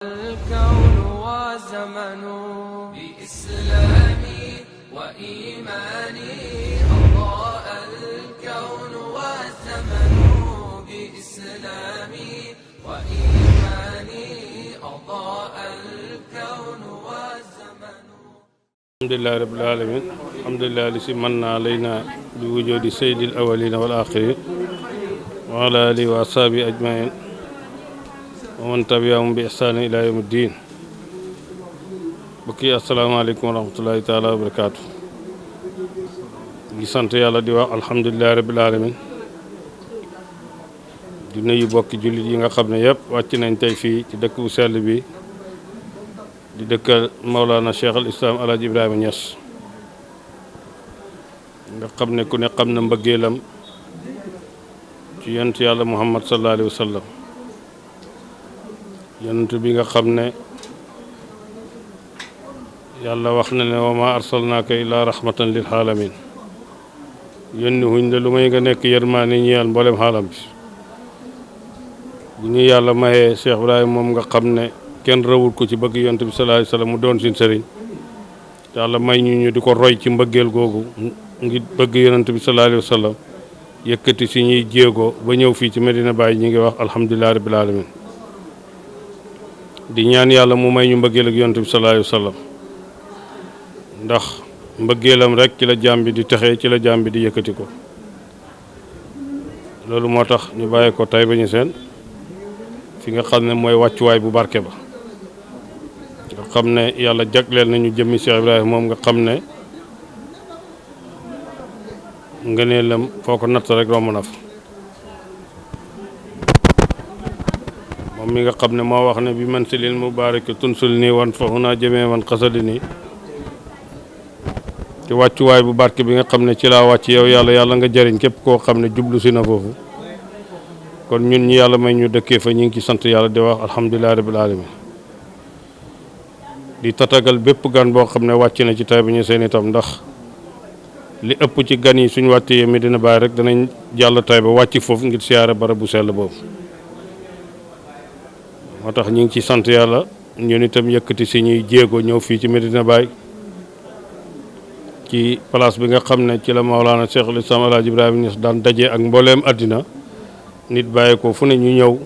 الكون والزمن بإسلامي وإيماني أضاء الكون والزمن بإسلامي وإيماني أضاء الكون والزمن. الحمد لله رب العالمين. الحمد لله الذي من علينا بوجود سيد الأولين والآخرين وعلى آله وأصحابه أجمعين ومن تبعهم بإحسان إلى يوم الدين. bokki asalaamaaleykum wa rahmatullahi taala wa barakaatu. di sant yàlla di wax alhamdulilahi rabbil alamin. di nuyu bokki jullit yi nga xam ne yëpp wàcc nañ tey fii ci dëkk bu sell bi di dëkkal Maulana Cheikh al Islam Alaaji Ibrahima Niass nga xam ne ku ne xam na mbëggeelam ci yonent yàlla Muhammad sallallahu alayhi wa sallam, yonent bi nga xam ne yàlla wax na ne wa ma arsalnaaka illaa rahmatan lil alamin. yónni huñ la lu may nga nekk yërmaane ñeel mboolem xaalam bi. bu ñu yàlla mayee Cheikh Ibrahima moom nga xam ne kenn rawul ko ci bëgg yonent bi sallallahu alayhi wa sallam mu doon suñ sëriñ, yàlla may ñu di ko roy ci mbëggeel googu ngi bëgg yonent bi sallallahu alayhi wa sallam, yëkkati si ñuy jéego ba ñëw fii ci Medina Baye ñi ngi wax alhamdulillahi rabbil alamin. di ñaan yàlla mu may ñu mbëggeel ak yonent bi sallallahu alayhi wa sallam, ndax mbëggeelam rek ci la jaam bi di texee, ci la jaam bi di yëkkati ko. loolu moo tax ñu bàyyi ko Taïba Niassène fi nga xam ne mooy wàccuwaay bu barke ba, nga xam ne yàlla jagleel nañu jëmmi Cheikh Ibrahima moom nga xam ne ngëneelam foo ko natt rek romb na fa. moom mi nga xam ne moo wax ne bi man silil mubaarak tunsul nii wan fa huna jëmee man xasadi nii, ci wàccuwaay bu barke bi nga xam ne ci laa wàcc yow yàlla nga jëriñ képp koo xam ne jublu si na foofu. kon ñun ñi yàlla may ñu dëkkee fa ñu ngi ci sant yàlla di wax alhamdulillahi rabbil alamin. di tatagal bépp gan boo xam ne wàcc na ci Taïba Niassène itam, ndax li ëpp ci gan yi suñu wàccee Medina Baye rek danañ jàll Taïba wàcc foofu ngir siyaare barab bu sell boobu. moo tax ñu ngi ci sant yàlla ñun itam yëkkati si ñuy jéego ñëw fii ci Medina Baye ci place bi nga xam ne ci la Maolana Cheikh al Islam Alaaji Ibrahima Niass daan daje ak mbooleem àddina. nit bàyyi ko fu ne ñu ñëw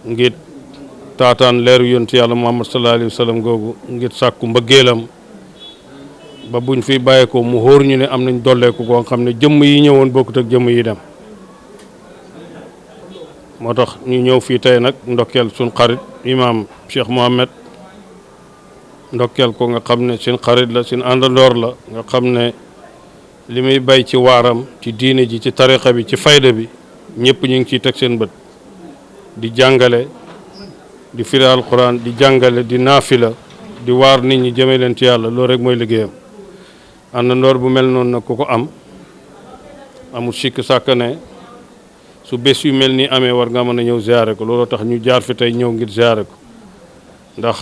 ngir taataan leeru yonent yàlla Muhammad sallallahu alayhi wa sallam googu, ngir sàkku mbëggeelam ba buñ fi bàyyi ko mu hóor ñu ne am nañ dolleeku koo xam ne jëmm yi ñëwoon bokkut ak jëmm yi dem. moo tax ñu ñëw fii tey nag ndokkeel suñ xarit imaam Cheikh Mohamed, ndokkeel ko nga xam ne seen xarit la, seen àndandoor la, nga xam ne li muy bay ci waaram ci diine ji, ci tariqa bi, ci fayda bi, ñëpp ñu ngi ciy teg seen bët. di jàngale, di firi alquran, di jàngale, di naafila, di waar nit ñi jëme leen ci yàlla. loolu rek mooy liggéeyam. àndandoor bu mel noonu nag ku ko am amul sikk sàkk ne su bés yu mel ni amee war nga mën a ñëw ziare ko. looloo tax ñu jaar fi tey ñëw ngir ziare ko, ndax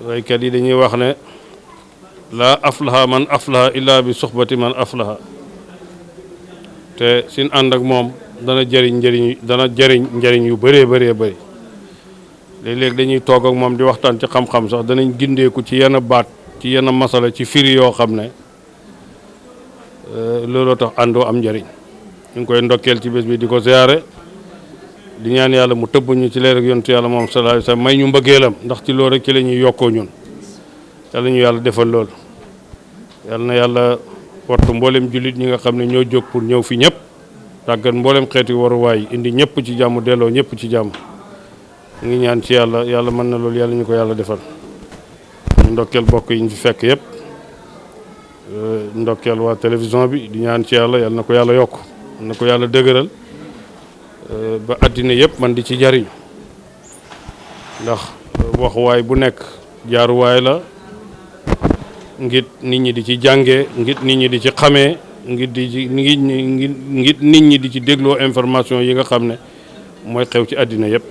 waykat yi dañuy wax ne laa aflaha man aflaha illa bi soxbati man aflaha. te sin ànd ak moom dana jëriñ njëriñ yu bëree bëri. léeg-léeg dañuy toog ak moom di waxtaan ci xam-xam sax danañ gindeeku ci yenn baat, ci yenn masala, ci firi yoo xam ne looloo tax àndoo am njëriñ. ñu ngi koy ndokkeel ci bés bi di ko ziyaare, di ñaan yàlla mu tëbb ñu ci leer ak yontu yàlla moom sallallahu alayhi wa sallam, may ñu mbëggeelam, ndax ci loolu rek ci la ñuy yokkoo ñun. yàlla ñu yàlla defal loolu. yàlla na yàlla wattu mboolem jullit ñi nga xam ne ñoo jóg pour ñëw fi ñëpp, tàggat mboolem xeeti waruwaay, indi ñëpp ci jàmm, delloo ñëpp ci jàmm. ñu ngi ñaan ci yàlla mën na loolu, yàlla ñu ko yàlla defal. ñu ndokkeel bokk yi ñu fi fekk yëpp, ndokkeel waa télévision bi, di ñaan ci yàlla na ko yàlla yokk, na ko yàlla dëgëral ba àddina yëpp man di ci jariñ. ndax waxuwaay bu nekk jaaruwaay la ngir nit ñi di ci jàngee, ngir nit ñi di ci xamee, ngir nit ñi di ci dégloo information yi nga xam ne mooy xew ci àddina yëpp.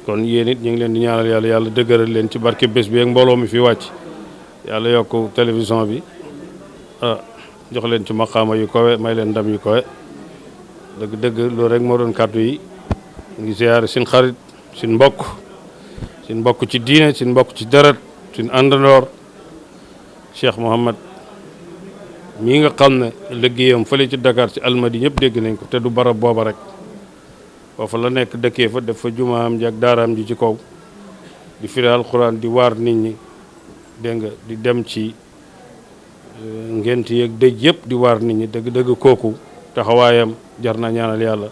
kon yéen it ñu ngi leen di ñaanal yàlla dëgëral leen ci barke bés bi ak mbooloo mi fi wàcc. yàlla yokk télévision bi jox leen ci maqaama yu kawe, may leen ndam yu kawe. dëgg loolu rek moo doon kàddu yi ngi ziyaare seen xarit seen mbokk ci diine seen mbokk ci deret seen àndandoor Cheikh Mouhamad mii nga xam ne liggéeyam fële ci Dakar ci Almadi ñëpp dégg nañ ko te du barab booba rek foofa la nekk dëkkee fa def fa jumaam ji ak daaraam ji ci kaw di firi alxuraan di waar nit ñi dégg nga di dem ci ngent yeeg dëj yëpp di waar nit ñi dëgg kooku taxawaayam jar na ñaanal yàlla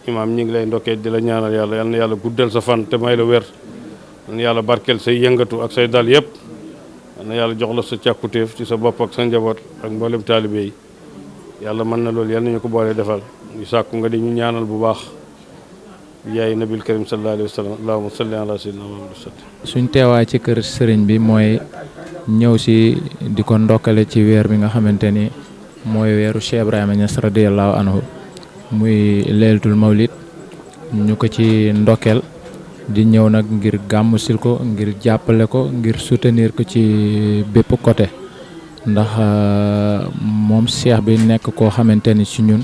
imaam ñi ngi lay ndokkee di la ñaanal yàlla yal na yàlla guddal sa fan te may la wér yal na yàlla barkeel say yëngatu ak say dal yëpp yal na yàlla jox la sa càkkutéef ci sa bopp ak sa njaboot ak mboolem taalibe yi yàlla mën na loolu yal nañu ko boole defal ñu sàkku nga di ñu ñaanal bu baax yaay nabil karim sallallahu alayhi wa sallam allahumma salli ala sayyidina Muhammad. suñ teewaay ci kër sëriñ bi mooy ñëw si di ko ndokkale ci weer bi nga xamante ni mooy weeru Cheikh Ibrahima Niass radiyallahu anhu muy leelatul mawlid ñu ko ci ndokkeel di ñëw nag ngir gàmmu sil ko ngir jàppale ko ngir soutenir ko ci bépp côté ndax moom cheikh bi nekk koo xamante ni ci ñun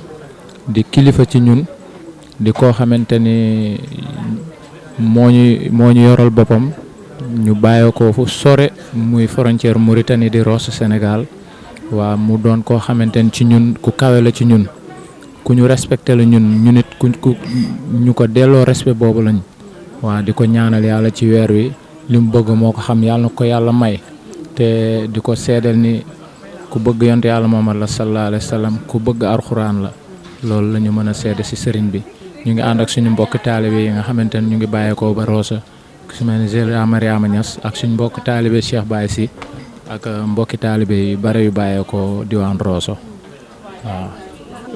di kilifa ci ñun di koo xamante ni moo ñu yoral boppam ñu bàyyi ko fu sore muy frontière Mauritanie di Rosso Sénégal waa mu doon koo xamante ni ci ñun ku kawe la ci ñun ku ñu respecté la ñun it ku ñu ko delloo respect boobu lañ waa di ko ñaanal yàlla ci weer wi li mu bëgg moo ko xam yàlla na ko yàlla may te di ko seedeel ni ku bëgg yonte yàlla Muhammad la sallallahu alayhi wa sallam ku bëgg alxuraan la loolu la ñu mën a seede si sëriñ bi ñu ngi ànd ak suñu mbokk taalibe yi nga xamante ne ñu ngi bàyyeekoo ba Rosso su mel ni Cheikh Mariama Niass ak suñu mbokk taalibe Cheikh Baye si ak mbokki taalibe yi bare yu bàyyeekoo diwaan Rosso waaw.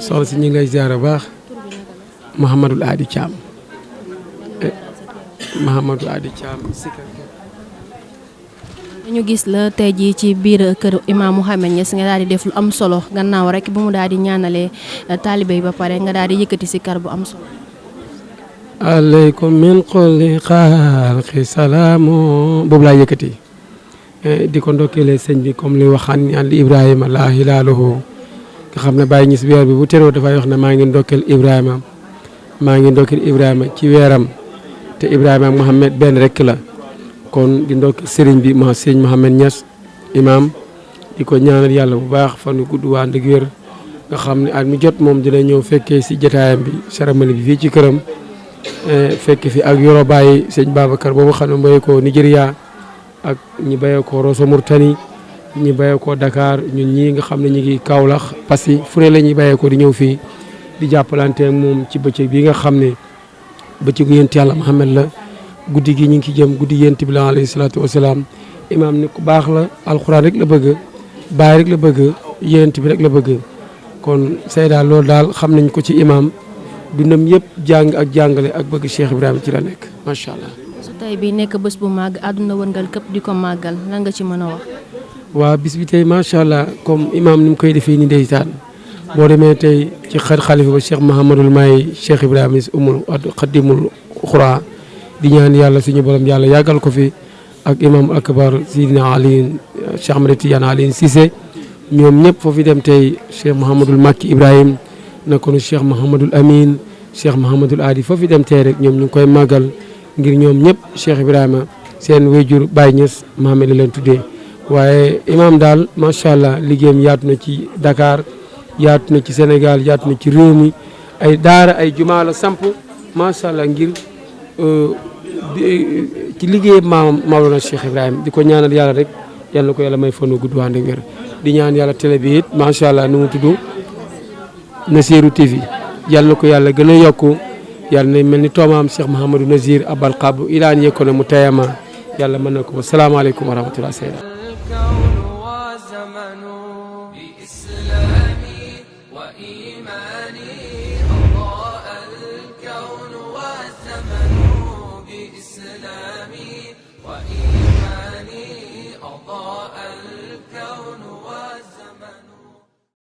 soxna si ñu ngi lay ziar bu baax Mouhamadul Adi Thiam Mouhamadou Adi Thiam ñu gis la tey jii ci biir kër Imam Mouhamed Niass nga daal di def lu am solo gannaaw rek bu mu daal di ñaanalee taalibe yi ba pare nga daal di yëkkati si kar bu am solo. aleykum min kulli xalqi salaamu boobu laa yëkkati di ko ndokkeelee sëñ bi comme li waxaan ñaan li Ibrahima laa hilaaluhu nga xam ne Baye Niass weer bi bu teroo dafay wax ne maa ngi ndokkeel Ibrahima ci weeram te Ibrahima ak Mouhamed benn rek la kon di ndokkeel sëriñ bi sëñ Mouhamed Niass imam di ko ñaanal yàlla bu baax fan yu gudd waa ndëg wér nga xam ne at mi jot moom dina ñëw fekkee si jotaayam bi cérémonie bi fii ci këram fekk fi ak yoro Baye sëñ Babacar boobu xam ne mooy ko Nigéria ak ñi bayee ko Rosso Mauritanie ñi bayee ko Dakar ñun ñii nga xam ne ñu ngi Kaolack parce que fu ne la ñuy bayee ko di ñëw fii di jàppalante ak moom ci bëccëg bi nga xam ne bëccëgu yonent yàlla Muhammad la guddi gi ñu ngi ci jëm guddi yonent bi la alayhi salaatu wasalaam imaam ni ku baax la alxuraan rek la bëgg Baay rek la bëgg yonent bi rek la bëgg kon Seyda loolu daal xam nañ ko ci imaam dundam yëpp jàng ak jàngale ak bëgg Cheikh Ibrahima ci la nekk macha allah. su tey bi nekk bés bu màgg àdduna wërngal këpp di ko màggal lan nga ci mën a wax. waa bis bi tey macha allah comme imaam ni mu koy defee ni ndeysaan boo demee tey ci xalifa ba Cheikh Mahamadul Maay Cheikh Ibrahima umul xadimul xuraa di ñaan yàlla suñu borom yàlla yàggal ko fi ak imam akbar Sidina Ali Cheikh Ahmed Tidiane Ali Cissé ñoom ñëpp foofu dem tey Cheikh Mahamadul Makki Ibrahim nakonu Cheikh Mahamadul Amin Cheikh Mahamadul Adi foofu dem tey rek ñoom ñu ngi koy màggal ngir ñoom ñëpp Cheikh Ibrahima seen wéjur Baye Niass Mahamed la leen tuddee waaye imam daal macha allah liggéeyam yaatu na ci Dakar yaatu na ci Sénégal yaatu na ci réew mi ay daara ay jumaa la samp macha allah ngir ci liggéeyam maamam Mawlana Cheikh Ibrahima di ko ñaanal yàlla rek yal na ko yàlla may fanu gudd wànd ak wér di ñaan yàlla télé bi it macha allah nu mu tudd Nassirou TV yal na ko yàlla gën a yokku yàlla na mel ni toomaam Cheikh Mouhamadou Nazir abal xabu ilaan yekko na mu tayama yàlla mën na ko ba salaamaaleykum wa rahmatulah.